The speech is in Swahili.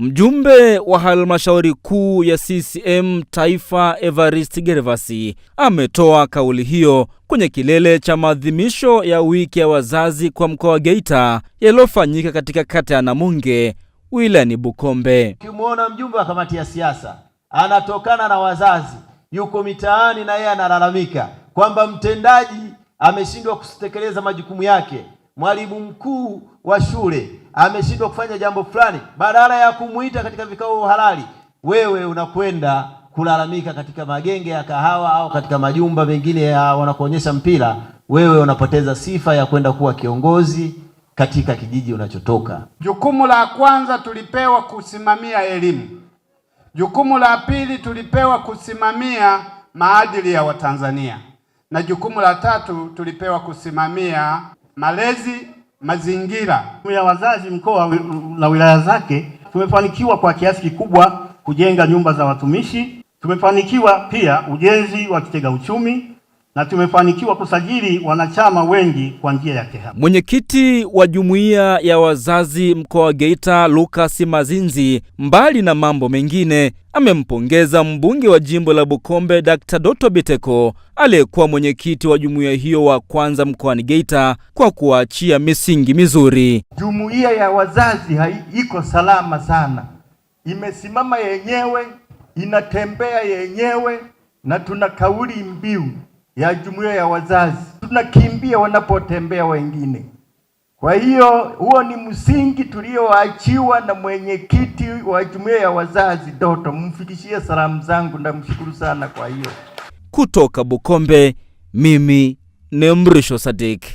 Mjumbe wa halmashauri kuu ya CCM Taifa Evarist Gervasi ametoa kauli hiyo kwenye kilele cha maadhimisho ya wiki ya wazazi kwa mkoa wa Geita yaliyofanyika katika kata ya Namunge wilayani Bukombe. Ukimwona mjumbe wa kamati ya siasa anatokana na wazazi, yuko mitaani na yeye analalamika kwamba mtendaji ameshindwa kutekeleza majukumu yake, mwalimu mkuu wa shule ameshindwa kufanya jambo fulani, badala ya kumuita katika vikao halali, wewe unakwenda kulalamika katika magenge ya kahawa au katika majumba mengine ya wanakuonyesha mpira. Wewe unapoteza sifa ya kwenda kuwa kiongozi katika kijiji unachotoka. Jukumu la kwanza tulipewa kusimamia elimu. Jukumu la pili tulipewa kusimamia maadili ya Watanzania, na jukumu la tatu tulipewa kusimamia malezi, mazingira ya wazazi mkoa na wilaya zake. Tumefanikiwa kwa kiasi kikubwa kujenga nyumba za watumishi, tumefanikiwa pia ujenzi wa kitega uchumi na tumefanikiwa kusajili wanachama wengi kwa njia ya TEHAMA. Mwenyekiti wa jumuiya ya wazazi mkoa wa Geita Lucas Mazinzi, mbali na mambo mengine, amempongeza mbunge wa jimbo la Bukombe Dr. Doto Biteko aliyekuwa mwenyekiti wa jumuiya hiyo wa kwanza mkoani Geita kwa kuachia misingi mizuri. Jumuiya ya wazazi iko salama sana, imesimama yenyewe, inatembea yenyewe, na tuna kauli mbiu ya jumuiya ya wazazi, tunakimbia wanapotembea wengine. Kwa hiyo huo ni msingi tulioachiwa na mwenyekiti wa jumuiya ya wazazi Doto. Mumfikishie salamu zangu, ndamshukuru sana kwa hiyo. Kutoka Bukombe, mimi ni Mrisho Sadik.